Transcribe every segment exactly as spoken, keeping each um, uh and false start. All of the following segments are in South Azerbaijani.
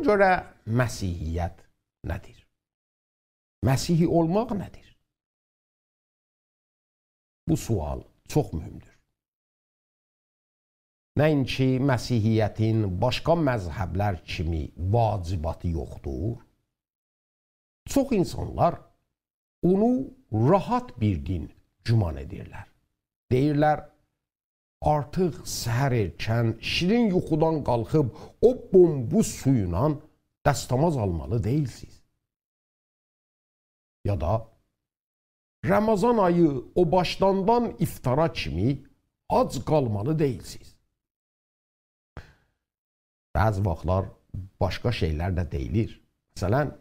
گؤره مسیحیت نه‌دیر؟ مسیحی اولماق نه‌دیر؟ بو سؤال چوخ مهمدور. نه‌اینکی مسیحیتین باشقا مذهبلر کیمی واجباتی یوخدور، چوخ اینسانلار اونو راحت بیر دین گمان ائدیرلر. دئییرلر: «آرتیق سحر ائرکن، شیرین یوخودان قالخیب او بومبوز سویونان دستماز آلمالی دئییلسیز.» یا دا: «رمضان آیی او باشداندان افطارا کیمی آج قالمالی دئییلسیز.» بعضی واختلار باشقا شئیلر ده دئییلیر. مثلا،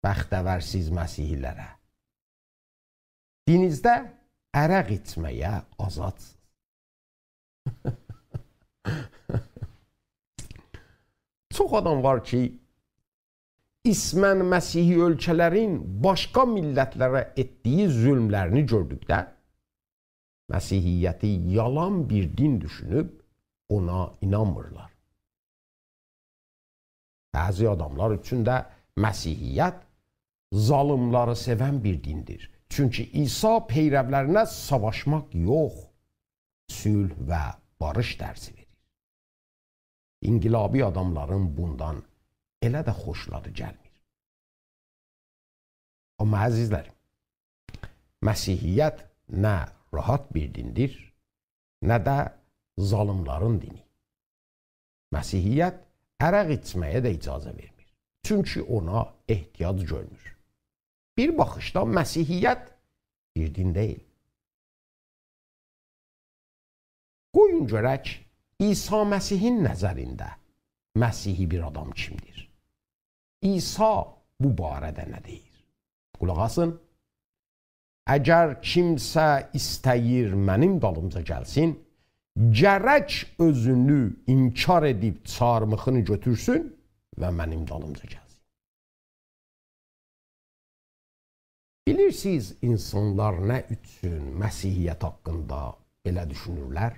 بختورسیز مسیحی‌لره: «دینیزده عرق ایچمه‌یه آزادسینیز.» چوخ آدام وار کی، اسماً مسیحی اؤلکه‌لرین باشقا میللتلره ائتدیگی ظلملرینی گؤردوکده، مسیحیتی یالان بیر دین دوشونوب اونا اینانمیرلار. بعضی آداملار اوچون ده مسیحیت ظالملاری سئون بیر دیندیر. چونکی عیسی پیرولرینه ساواشماق یوخ، صلح و باریش درسی وئریر. انقلابی آداملارین بوندان ائله ده خوشلاری گلمیر. آمما عزیزلریم، مسیحیت نه راحت بیر دیندیر، نه ده ظالملارین دینی. مسیحیت عرق ایچمه‌یه ده اجازه وئرمیر. چونکی اونا احتیاج گؤرمور. بیر باخیشدا مسیحیت بیر دین دئییل. قویون گؤرک، عیسی مسیحین نظرینده مسیحی بیر آدام کیمدیر؟ عیسی بو باره‌ده نه دئییر؟ قولاق آسین. «اگر کیمسه ایسته‌ییر منیم دالیمجا گلسین، گرک اؤزونو انکار ائدیب چارمیخینی گؤتورسون و منیم دالیمجا گلسین.» بیلیرسینیز، اینسانلار نه اوچون مسیحیت حاقیندا بئله دوشونورلر؟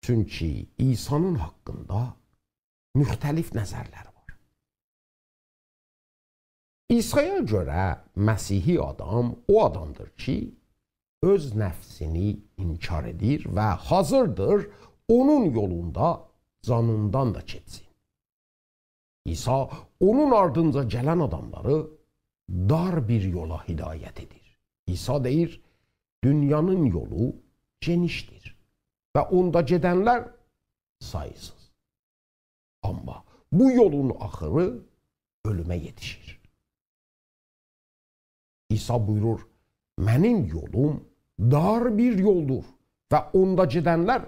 چونکی عیسی‌نین حاقیندا مختلف نظرلر وار. عیسایا گؤره مسیحی آدام او آدامدیر کی، اؤز نفسینی انکار ائدیر و حاضردیر اونون یولوندا جانیندان دا کئچسین. عیسی اونون آردینجا گلن آداملاری دار بیر یولا هدایت ائدیر. عیسی دئییر: «دونیانین یولو گئنیشدیر و اوندا گئدنلر سایسیز. آمما بو یولون آخیری اؤلومه یئتیشیر.» عیسی بویورور: «منیم یولوم دار بیر یولدور و اوندا گئدنلر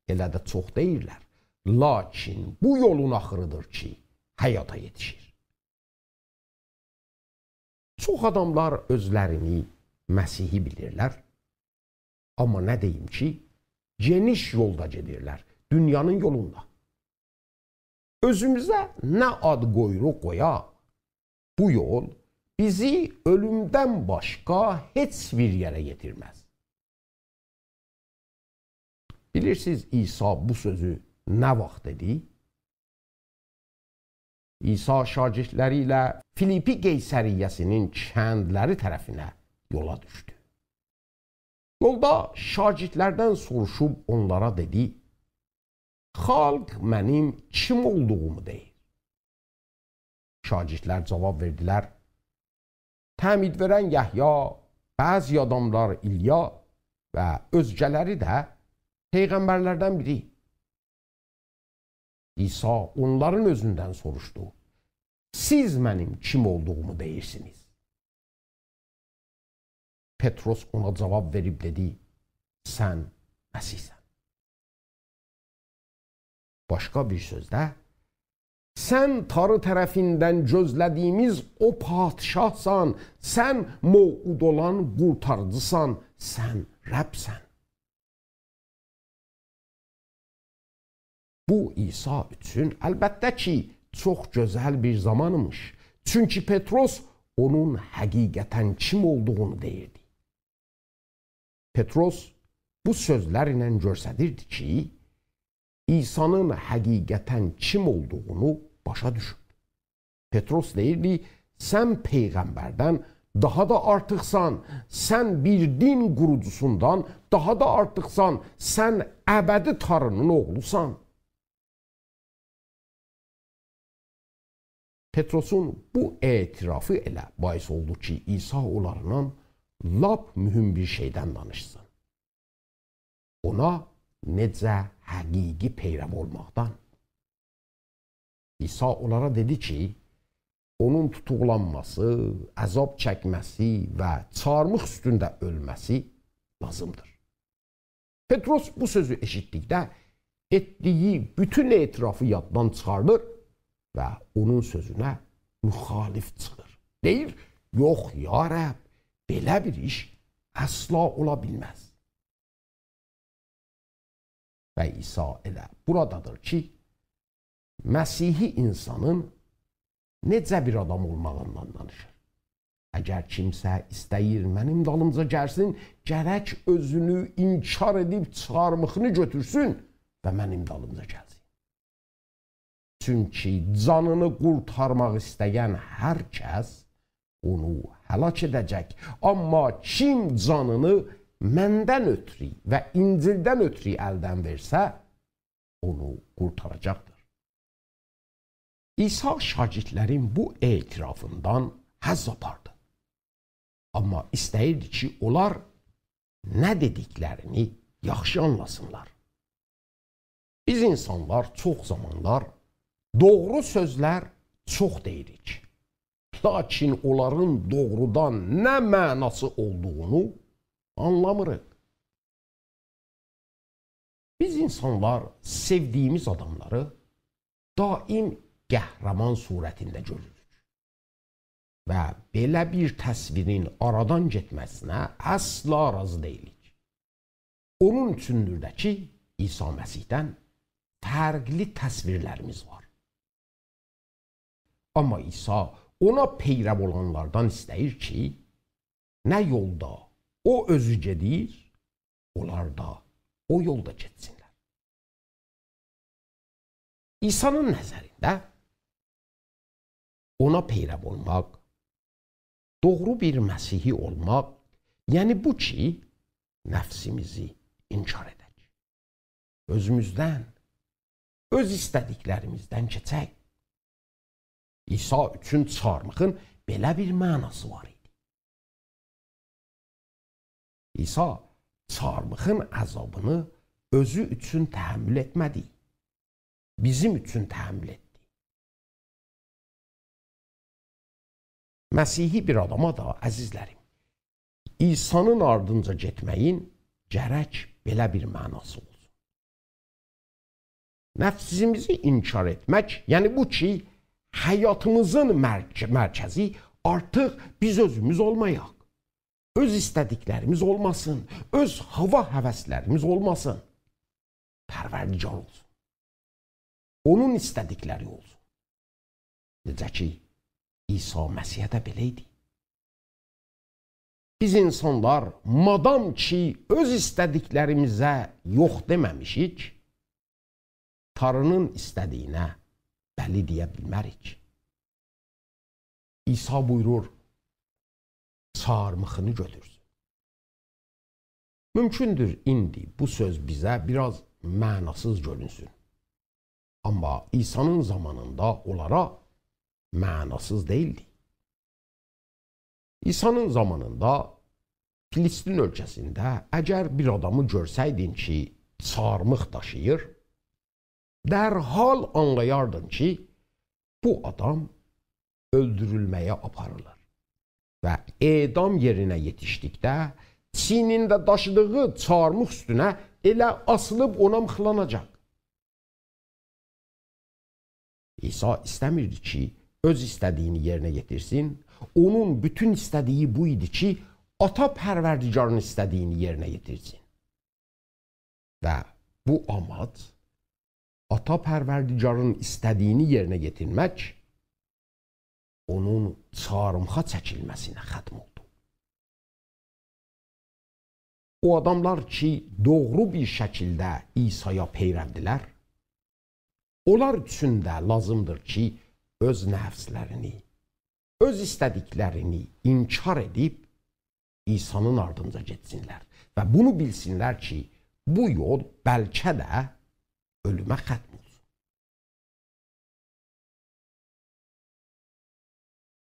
ائله ده چوخ دئییللر. لاکین بو یولون آخیریدیر کی، حیاتا یئتیشیر.» چوخ آداملار اؤزلرینی مسیحی بیلیرلر. آمما نه دئییم کی، گئنیش یولدا گئدیرلر، دونیانین یولوندا. اؤزوموزه نه آد قویوروق قویاق، بو یول بیزی اؤلومدن باشقا هئچ بیر یئره یئتیرمز. بیلیرسینیز، عیسی بو سؤزو نه واخت دئدی؟ عیسی شاگردلری ایله فیلیپی قیصریه‌سینین کندلری طرفینه یولا دوشدو. یولدا شاگردلردن سوروشوب اونلارا دئدی: «خالق منیم کیم اولدوغومو دئییر؟» شاگردلر جواب وئردیلر: «تعمید وئرن یحیی، بعضی آداملار ایلیا و اؤزگه‌لری ده پیغمبرلردن بیری.» عیسی اونلارین اؤزوندن سوروشدو: «سیز منیم کیم اولدوغومو دئییرسینیز؟» پطرس اونا جواب وئریب دئدی: «سن مسیحسن.» باشقا بیر سؤزده، «سن تاری طرفیندن گؤزله‌دیگیمیز او پادشاهسان، سن موعود اولان قورتاریجیسان، سن ربسن.» بو، عیسی اوچون، البته کی، چوخ گؤزل بیر زامان ایمیش. چونکی پطرس اونون حقیقتاً کیم اولدوغونو دئییردی. پطرس بو سؤزلر ایله گؤستریردی کی، عیسانین حقیقتاً کیم اولدوغونو باشا دوشوب. پطرس دئییردی: «سن پیغمبردن داها دا آرتیقسان، سن بیر دین قوروجوسوندان داها دا آرتیقسان، سن ابدی تارینین اوغلوسان.» پطرسون بو اعترافی ائله باعث اولدو کی، عیسی اونلارلا لاپ مهم بیر شئیدن دانیشسین. اونا نئجه حقیقی پیرو اولماقدان. عیسی اونلارا دئدی کی، اونون توتوقلانماسی، عذاب چکمه‌سی و چارمیخ اوستونده اؤلمه‌سی لازیمدیر. پطرس بو سؤزو ائشیتدیکده ائتدیگی بوتون اعترافی یاددان چیخاردیر و اونون سؤزونه مخالف چیخیر. دئییر: «یوخ، یا رب، بئله بیر ایش اصلا اولا بیلمز.» و عیسی ائله بورادادیر کی، مسیحی اینسانین نئجه بیر آدام اولماغیندان دانیشیر. «اگر کیمسه ایسته‌ییر منیم دالیمجا گلسین، گرک اؤزونو انکار ائدیب چارمیخینی گؤتورسون و منیم دالیمجا گلسین. چونکی جانینی قورتارماق ایسته‌ین هر کس اونو هلاک ائده‌جک. آمما کیم جانینی مندن اؤترو و انجیلدن اؤترو الدن وئرسه، اونو قورتاراجاقدیر.» عیسی شاگردلرین بو اعترافیندان حظ آپاردی. آمما ایسته‌ییردی کی، اونلار نه دئدیکلرینی یاخشی آنلاسینلار. بیز اینسانلار چوخ زامانلار دوغرو سؤزلر چوخ دئییریک. لاکین اونلارین دوغرودان نه معناسی اولدوغونو آنلامیریق. بیز اینسانلار سئودیگیمیز آداملاری دائم قهرمان صورتینده گؤروروک. و بئله بیر تصویرین آرادان گئتمه‌سینه اصلا راضی دئییلیک. اونون اوچوندور ده کی، عیسی مسیحدن فرقلی تصویرلریمیز وار. آمما عیسی اونا پیرو اولانلاردان ایسته‌ییر کی، نه یولدا او اؤزو گئدیر، اونلار دا او یولدا گئتسینلر. عیسی‌نین نظرینده اونا پیرو اولماق، دوغرو بیر مسیحی اولماق، یعنی بو کی، نفسیمیزی انکار ائدک. اؤزوموزدن، اؤز ایسته‌دیکلریمیزدن کئچک. عیسی اوچون چارمیخین بئله بیر معناسی وار ایدی. عیسی چارمیخین عذابینی اؤزو اوچون تحمل ائتمه‌دی. بیزیم اوچون تحمل ائتدی. مسیحی بیر آداما دا، عزیزلریم، عیسی‌نین آردینجا گئتمه‌یین گرک بئله بیر معناسی اولسون. نفسیمیزی انکار ائتمک، یعنی بو کی، حیاتیمیزین مرک-، مرکزی آرتیق بیز اؤزوموز اولمایاق. اؤز ایسته‌دیکلریمیز اولماسین، اؤز هاوا هوسلریمیز اولماسین. پروردگار اولسون. اونون ایسته‌دیکلری اولسون. نئجه کی، عیسی مسیحه ده بئله ایدی. بیز اینسانلار مادام کی، اؤز ایسته‌دیکلریمیزه یوخ دئمه‌میشیک، تاری‌نین ایسته‌دیگینه بلی دئیه بیلمه‌ریک. عیسی بویورور، چارمیخینی گؤتورسون. مومکوندور، ایندی بو سؤز بیزه بیر آز معناسیز گؤرونسون. آمما عیسی‌نین زامانیندا اونلارا معناسیز دئییلدی. عیسی‌نین زامانیندا فلسطین اؤلکه‌سینده اگر بیر آدامی گؤرسه‌یدین کی، چارمیخ داشیییر، درحال آنلایاردین کی، بو آدام اؤلدورولمه‌یه آپاریلیر. و اعدام یئرینه یئتیشدیکده چیینینده داشیدیغی چارمیخ اوستونه ائله آسیلیب اونا میخلاناجاق. عیسی ایسته‌میردی کی، اؤز ایسته‌دیگینی یئرینه یئتیرسین. اونون بوتون ایسته‌دیگی بو ایدی کی، آتا پروردگارین ایسته‌دیگینی یئرینه یئتیرسین. و بو آماج، آتا پروردگارین ایسته‌دیگینی یئرینه یئتیرمک، اونون چارمیخا چکیلمه‌سینه ختم اولدو. او آداملار کی، دوغرو بیر شکیلده عیسایا پیروددیلر، اونلار اوچون ده لازیمدیر کی، اؤز نفسلرینی، اؤز ایسته‌دیکلرینی انکار ائدیب عیسانین آردینجا گئتسینلر. و بونو بیلسینلر کی، بو یول بلکه ده اؤلومه ختم اولسون.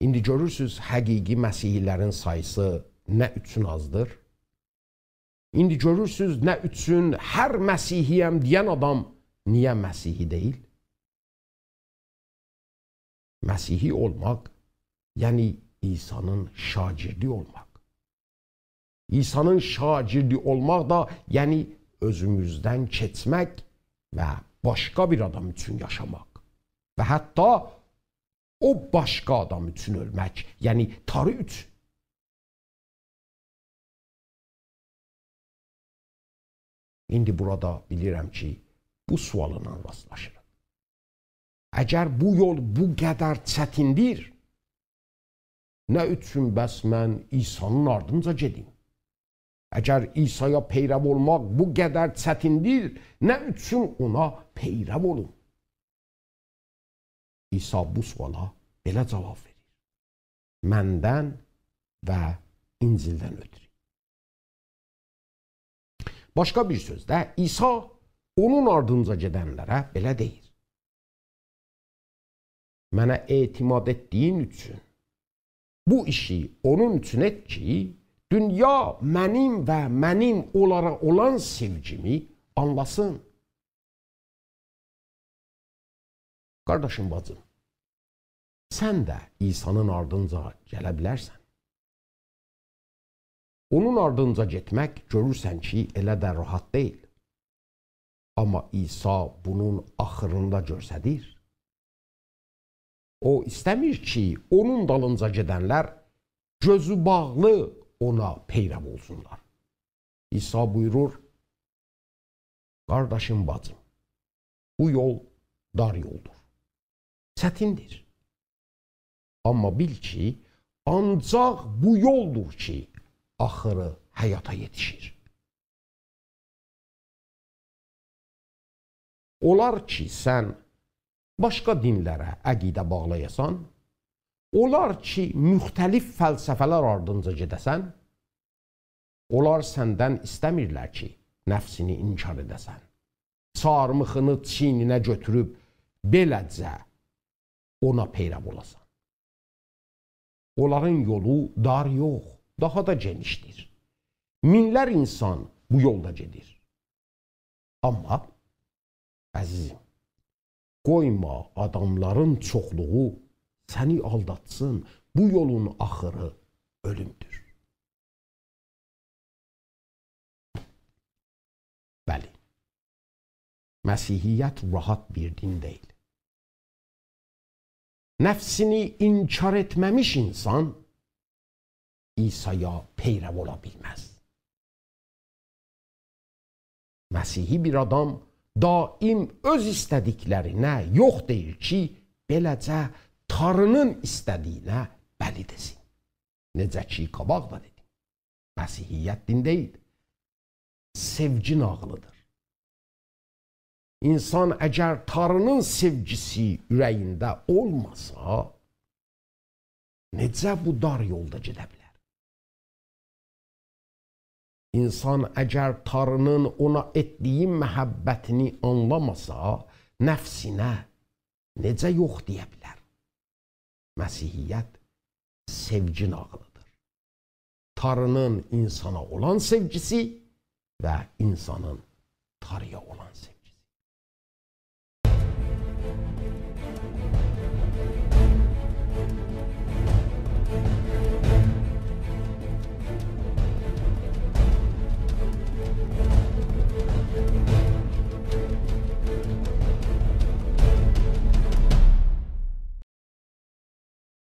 ایندی گؤرورسوز، حقیقی مسیحی‌لرین ساییسی نه اوچون آزدیر؟ ایندی گؤرورسوز، نه اوچون هر مسیحی‌یم دئین آدام نییه مسیحی دئییل؟ مسیحی اولماق، یعنی عیسانین شاگردی اولماق. عیسانین شاگردی اولماق دا، یعنی اؤزوموزدن کئچمک و باشقا بیر آدام اوچون یاشاماق. و حتی او باشقا آدام اوچون اؤلمک، یعنی تاری اوچون. ایندی بورادا بیلیرم کی، بو سؤاللا راستلاشیرام. اگر بو یول بو قدر چتیندیر، نه اوچون بس من عیسانین آردینجا گئدیم؟ اگر عیسایا پیرو اولماق بو قدر چتیندیر، نه اوچون اونا پیرو اولوم؟ عیسی بو سؤالا بئله جواب وئریر: مندن و انجیلدن اؤترو. باشقا بیر سؤزده، عیسی اونون آردینجا گئدنلره بئله دئییر: منه اعتماد ائتدیگین اوچون، بو ایشی اونون اوچون ائت کی، دونیا منیم و منیم اونلارا اولان سئوگیمی آنلاسین. قارداشیم، باجیم، سن ده عیسانین آردینجا گله بیلرسن. اونون آردینجا گئتمک، گؤرورسن کی، ائله ده راحت دئییل. آمما عیسی بونون آخیرینی دا گؤرسدیر. او ایسته‌میر کی، اونون دالینجا گئدنلر گؤزو باغلی اونا پیرو اولسونلار. عیسی بویورور: قارداشیم، باجیم، بو یول دار یولدور. چتیندیر. آمما بیل کی، آنجاق بو یولدور کی، آخیری حیاتا یئتیشیر. اولار کی، سن باشقا دینلره عقیده باغلایاسان، اولار کی، مختلف فلسفه‌لر آردینجا گئده‌سن، اونلار سندن ایسته‌میرلر کی، نفسینی انکار ائده‌سن. چارمیخینی چیینینه گؤتوروب بئله‌جه اونا پیرو اولاسان. اونلارین یولو دار یوخ، داها دا گئنیشدیر. مینلر اینسان بو یولدا گئدیر. آمما، عزیزیم، قویما آداملارین چوخلوغو سنی آلداتسین، بو یولون آخیری اؤلومدور. بلی. مسیحیت راحت بیر دین دئییل. نفسینی انکار ائتمه‌میش اینسان عیسایا پیرو اولا بیلمز. مسیحی بیر آدام دائم اؤز ایسته‌دیکلرینه یوخ دئییر کی، بئله‌جه تاری‌نین ایسته‌دیگینه بلی دئسین. نئجه کی، قاباقدا دئدیم، مسیحیت دین دئییل، سئوگی ناغیلیدیر. اینسان اگر تاری‌نین سئوگیسی اوره‌یینده اولماسا، نئجه بو دار یولدا گئده بیلر؟ اینسان اگر تاری‌نین اونا ائتدیگی محبتینی آنلاماسا، نفسینه نئجه یوخ دئیه بیلر؟ مسیحیت سئوگی ناغیلیدیر. تاری‌نین اینسانا اولان سئوگیسی و اینسانین تاری‌یا اولان سئوگیسی.